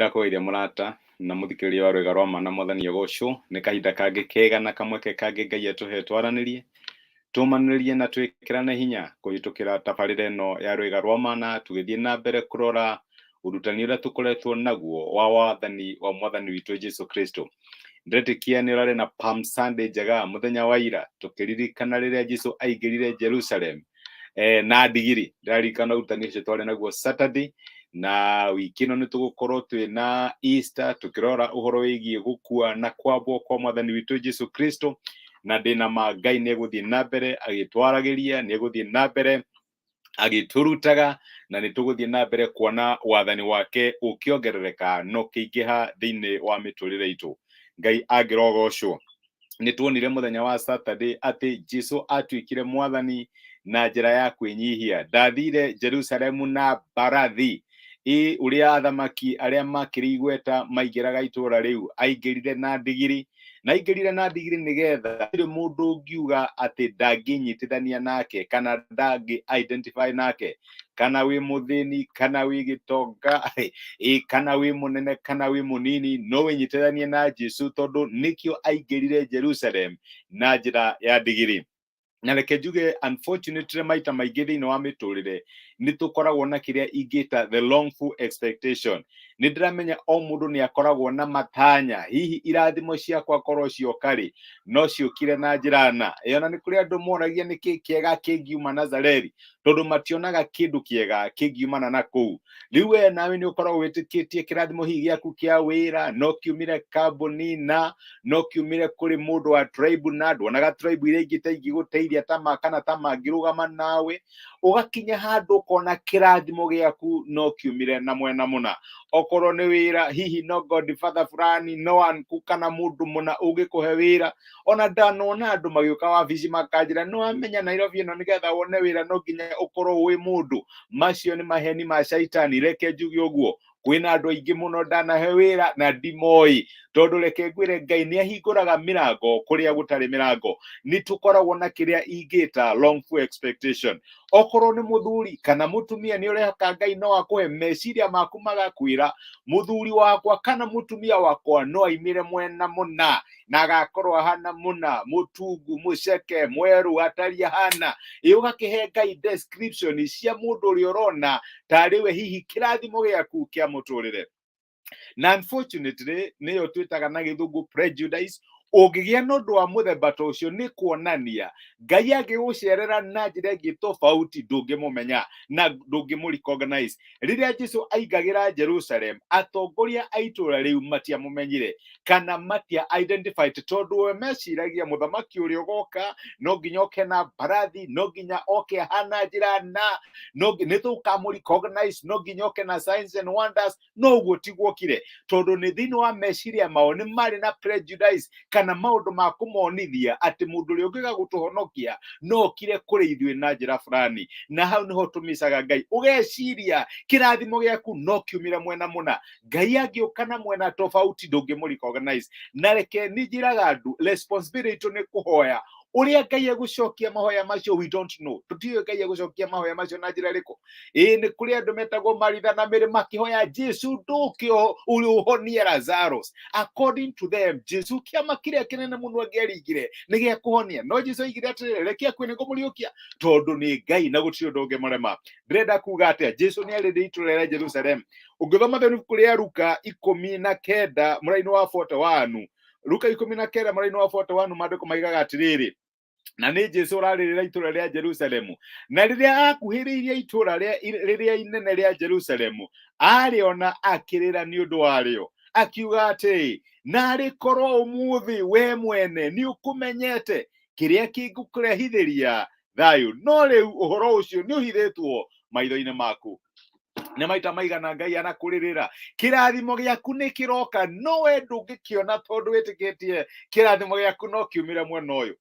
Nĩndakũgeithia mũrata na mũthikĩrĩria wa rwĩga rwa ma na mwathani agocwo. Nĩ kahinda kangĩ kega na kamweke kangĩ Ngai atũhe twaranĩrie, tũmanĩrĩrie na twĩkĩrane hinya kũhĩtũkĩra tabarĩra ĩno ya rwĩga rwa ma na tũgĩthiĩ na mbere kũrora ũrutani ũrĩa tũkoretwo naguo wa wathani wa mwathani witũ Jesu Kristo. Ndĩretĩkia nĩ ũrarĩ na Palm Sunday njega mũthenya wa ira tũkĩririkana rĩrĩa Jesu aingĩrire Jerusalem na ndigiri. Ndĩraririkana ũrutani ũcio twarĩ naguo Saturday, na wiki ĩno nĩ tũgũkorwo twĩ na Easter tũkĩrora ũhoro wĩgiĩ gũkua na kwambwo kwa mwathani witũ Jesu Kristo, na ndĩna ma Ngai nĩ egũthiĩ na mbere agĩtwaragĩria, nĩ egũthiĩ na mbere agĩtũrutaga, na nĩ tũgũthiĩ na mbere kuona wathani wake ũkĩongerereka na ũkĩingĩha thĩinĩ wa mĩtũrĩre itũ. Ngai angĩrogocwo. Nĩ tuonire mũthenya wa Saturday atĩ Jesu atuĩkire mwathani na njĩra ya kwĩnyihia. Ndathire Jerusalemu na mbarathi, ĩ ũrĩa athamaki arĩa makĩrĩ igweta maingĩraga itũũra rĩu, aingĩrire na ndigiri, na aingĩrire na ndigiri nĩgetha gũtirĩ mũndũ ũngiuga atĩ ndangĩnyitithania nake kana ndangĩ identify nake, kana wĩ mũthĩni kana wĩ gĩtonga, ĩ kana wĩ mũnene kana wĩ mũnini, no wĩnyitithanie na Jesu, tondũ nĩkĩo aingĩrire Jerusalem na njĩra ya ndigiri. Na reke njuge, unfortunately, maita maingĩ thĩinĩ wa mĩtũrĩre nĩ tũkoragwo na kĩrĩa ingĩta the wrongful expectation. Nĩ ndĩramenya o mũndũ nĩ akoragwo na matanya, hihi irathimo ciakwa korwo cioka rĩ, no ciũkire na njĩra na ĩ. Ona nĩ kũrĩ andũ moragia nĩkĩ kĩega kĩngiuma Nazareti, tondũ mationaga kĩndũ kĩega kĩngiumana na kũu. Rĩu we nawe nĩ ũkoragwo wĩtĩkĩtie kĩrathimo hihi gĩaku kĩa wĩra no kiumire kambuni na no kiumire kũrĩ mũndũ wa tribe, na nduonaga tribe iria ingĩ ta ingĩgũteithia ta ma kana ta mangĩrũgama nawe. Ũgakinya handũ ũkona kĩrathimo gĩaku no kiumire na mwena mũna, okorwo nĩ wĩra, hihi no godfather fulani, no anku kana mũndũ mũna ũngĩkũhe wĩra. Ona ndanona andũ magĩũka wabici makanjĩra, nĩ wamenya Nairobi ĩno nĩgetha wone wĩra no nginya ũkorwo wĩ mũndũ. Macio nĩ maheni ma caitani. Reke njuge ũguo, kwĩna andũ aingĩ mũno ndanahe wĩra na ndimoĩ, tondũ reke ngwĩre, Ngai nĩ ahingũraga mĩrango kũrĩa gũtarĩ mĩrango. Nĩ tũkoragwo na kĩrĩa ingĩta wrongful expectation. Okorwo nĩ mũthuri kana mũtumia, nĩ ũrehoka Ngai no akũhe, meciria maku magakwĩra mũthuri wakwa kana mũtumia wakwa no aimĩre mwena mũna na agakorwo ahana mũna, mũtungu, mũceke, mwerũ, atari ahana ĩ. Ũgakĩhe Ngai description cia mũndũ ũrĩa ũrona tarĩ we hihi kĩrathimo gĩaku kĩa mũtũrĩre. Na unfortunately nĩyo twĩtaga na gĩthũngũ prejudice. Ũngĩgĩa na ũndũ wa mũthemba ta ũcio, nĩ kuonania Ngai angĩgũcerera na njĩra ĩngĩ tofauti ndũngĩmũmenya na ndũngĩmũ recognize. Rĩrĩa Jesu aingagĩra Jerusalem, atongoria a itũũra rĩu matiamũmenyire kana matia identified, tondũ we meciragia mũthamaki ũrĩa ũgoka no nginya oke na mbarathi, no nginya oke ahana njĩra na no nĩ tũkamũ recognize, no nginya oke na signs and wonders. No ũguo tiguokire, tondũ nĩ thĩinĩ wa meciria mao nĩ marĩ na prejudice kana maũndũ ma kũmonithia atĩ mũndũ ũrĩa ũngĩga gũtũhonokia no okire kũrĩ ithuĩ na njĩra fulani. Na hau nĩho tũmicaga Ngai. Ũgeciria kĩrathimo gĩaku no kiumire mwena mũna, Ngai angĩũka na mwena tofauti ndũngĩmũ recognize. Na reke nĩ njĩraga andũ, responsibility itũ nĩ kũhoya. Ũrĩa Ngai egũcokia mahoya macio, we don't know. Tũtiũĩ Ngai egũcokia mahoya macio na njĩra ĩrĩkũ. Ĩĩ, nĩ kũrĩ andũ metagwo Maritha na Mary makĩhoya Jesu, ndũke ũhonie Lazarus. According to them, Jesu kĩama kĩrĩa kĩnene mũno angĩaringire nĩ gĩa kũhonia, no Jesu oigire atĩrĩrĩ, reke akue, nĩ ngũmũriũkia, tondũ nĩ Ngai na gũtirĩ ũndũ ũngĩmũrema. Ndĩrenda kuga atĩa? Jesu nĩ arĩrĩ itũũra rĩa Jerusalem. Ũngĩthoma thĩinĩ ibuku rĩa Luka 19 mũraini wa 41, Luka 19 mũraini wa 41, maandĩko maigaga atĩrĩrĩ, na nĩ Jesu ũrarĩrĩra itũũra rĩa Jerusalemu, na rĩrĩa akuhĩrĩirie itũũra rĩrĩa inene rĩa Jerusalemu, arĩona akĩrĩra nĩ ũndũ warĩo, akiuga atĩrĩ, narĩ korwo ũmũthĩ we mwene nĩ ũkũmenyete kĩrĩa kĩngũkũrehithĩria thayũ, no rĩu ũhoro ũcio nĩ ũhithĩtwo maitho-inĩ maku. Nĩ maita maigana Ngai anakũrĩrĩra kĩrathimo gĩaku nĩ kĩroka, no we ndũngĩkĩona tondũ wĩtĩkĩtie kĩrathimo gĩaku no kiumĩre mwena ũyũ.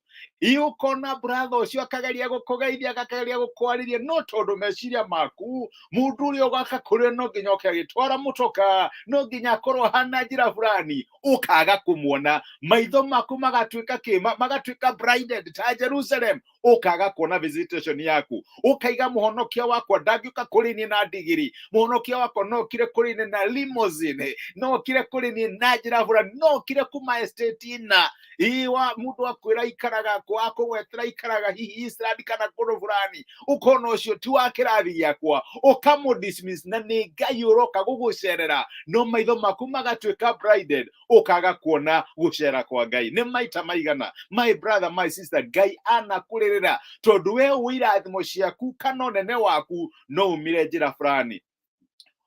Ĩ ũkona brother ũcio akageria gũkũgeithia, akageria gũkwarĩria, no tondũ meciria maku mũndũ ũrĩa ũgaka kũrĩ no nginya oke agĩtwara mũtoka, no nginya akorwo hana njĩra fulani, ũkaga kũmuona, maitho maku magatuĩka kĩ, magatuĩka blinded ta Jerusalem, ũkaga kuona visitation yaku, ũkaiga mũhonokia wakwa ndangĩũka kũrĩ niĩ na ndigiri, mũhonokia wakwa no okire kũrĩ niĩ na limousine, no okire kũrĩ niĩ na njĩra fulani, no okire kuma estate na iwa mundu akwira ikaraga kwa akugwetera ikaraga hihi Eastland kana kundu fulani, ukona ucio ti wa kirathi giakwa, ukamu dismiss na ni Ngai uroka gugucerera, no maitho maku magatuika blinded, ukaga kuona gucera kwa Ngai. Ni maita maigana, my brother, my sister, Ngai anakuririra tondu we wi irathimo ciaku kana unene waku no umire njira fulani.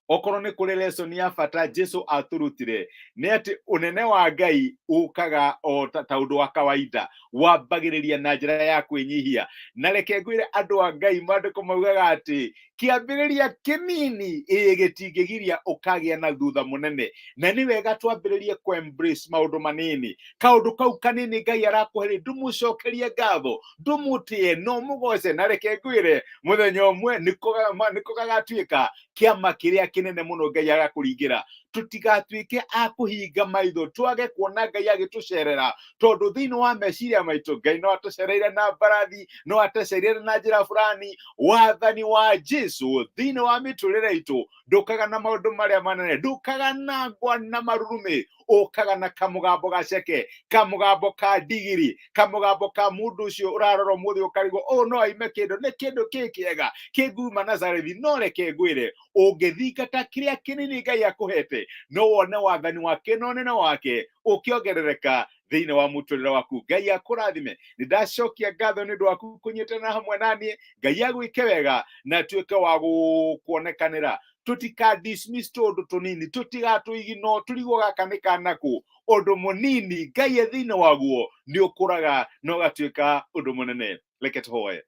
Okorwo nĩ kũrĩ lesson ya bata Jesu atũrutire nĩ atĩ ũnene wa Ngai ũkaga o ta ũndũ wa kawaida, wambagĩrĩria na njĩra ya kwĩnyihia. Na reke ngwĩre andũ a Ngai, maandĩko maugaga atĩ kĩambĩrĩria kĩnini ĩĩ gĩtingĩgiria ũkagĩa na thutha mũnene. Na nĩ wega twambĩrĩrie kũ embrace maũndũ manini. Kaũndũ kau kanini Ngai arakũhe rĩ, ndũmũcokerie ngatho, ndũmũtĩe, no mũgoce. Na reke ngwĩre mũthenya ũmwe nĩko gagatuĩka kĩama kĩrĩa kĩnene mũno Ngai agakũringĩra. Tũtigatuĩke a kũhinga maitho twage kuona Ngai agĩtũcerera, tondũ thĩinĩ wa meciria maitũ Ngai no atũcereire na mbarathi, no atũcereire na njĩra fulani. Wathani wa Jesu thĩinĩ wa mĩtũrĩre itũ ndũkaga na maũndũ marĩa manene, ndũkaga na ngwa na marurumĩ, ũkaga na kamũgambo gaceke, kamũgambo ka ndigiri, kamũgambo ka mũndũ ũcio ũrarora ũmũthĩ ũkarigwo ũũ no aime kĩndũ, nĩ kĩndũ kĩ kĩega kĩnguma Nazarethi. No reke ngwĩre, ũngĩthingata kĩrĩa kĩnini Ngai akũhete, no wone wathani wake na ũnene wake ũkĩongerereka thĩinĩ wa mũtũrĩre waku. Ngai akũrathime. Nĩ ndacokia ngatho nĩ ũndũ waku kũnyitana hamwe na niĩ. Ngai agwĩke wega na atuĩke wa gũkuonekanĩra. Tũtika dismiss tũũndũ tũnini, tũtigatũigino tũrigwo gaka nĩ kanakũ. Ũndũ mũnini Ngai e thĩinĩ waguo nĩ ũkũraga na ũgatuĩka ũndũ mũnene. Reke tũhoe.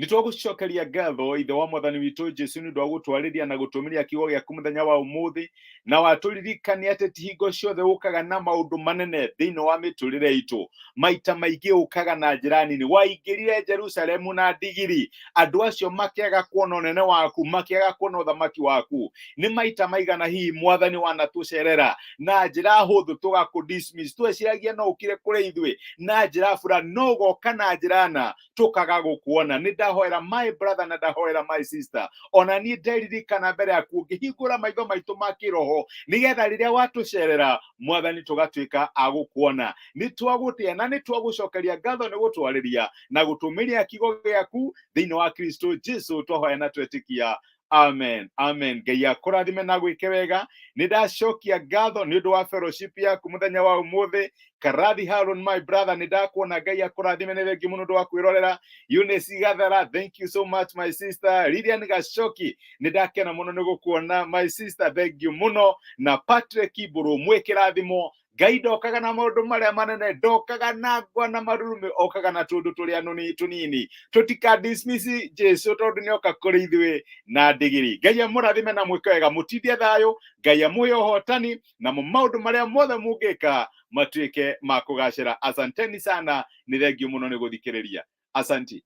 Nĩ twagũcokeria ngatho Ithe wa Mwathani witũ Jesu nĩ ũndũ wa gũtwarĩria na gũtũmĩria kiugo gĩaku mũthenya wa ũmũthĩ, na watũririkania atĩ ti hingo ciothe ũkaga na maũndũ manene thĩinĩ wa mĩtũrĩre itũ. Maita maingĩ ũkaga na njĩra nini. Waingĩrire Jerusalemu na ndigiri, andũ acio makĩaga kuona ũnene waku, makĩaga kuona ũthamaki waku. Nĩ maita maigana hihi Mwathani wanatũcerera na njĩra hũthũ tũgakũ dismiss, tweciragia no ũkire kũrĩ ithuĩ na njĩra fulani, no ũgoka na njĩra na tũkaga gũkuona. Nĩ ndahoera my brother na ndahoera my sister, ona niĩ nderirikana mbere yaku, ũngĩhingũra maitho maitũ ma kĩroho nĩgetha rĩrĩa watũcerera Mwathani tũgatuĩka a gũkuona. Nĩ twagũtĩa na nĩ twagũcokeria ngatho nĩ gũtwarĩria na gũtũmĩria kiugo gĩaku thĩinĩ wa Kristo Jesu twahoya na twetĩkia, amen, amen. Ngai akũrathime na gwĩke wega. Nĩ ndacokia ngatho nĩ ũndũ wa fellowship yaku mũthenya wa ũmũthĩ. Karathi Harun, my brother, nĩ ndakuona. Ngai akũrathime, nĩ thengiũ mũno ũndũ wa kwĩrorera. Eunice Gathara, thank you so much, my sister. Lilian Gacoki, nĩ ndakena mũno nĩ gũkuona, my sister, thank you mũno. Na Patrick Mbũrũ, mwĩkĩrathimo. Ngai ndokaga na maũndũ marĩa manene, ndokaga na ngwa na marurumĩ, okaga na tũndũ tũrĩa tũnini. Tũtika dismiss Jesu tondũ nĩoka kũrĩ ithuĩ na ndigiri. Ngai amũrathime na mwĩke wega, mũtindie thayũ. Ngai amũhe ũhotani, namo maũndũ marĩa mothe mũngĩka matuĩke ma kũgacĩra. Asanteni sana, nĩ thengiũ mũno nĩ gũthikĩrĩria. Asanti.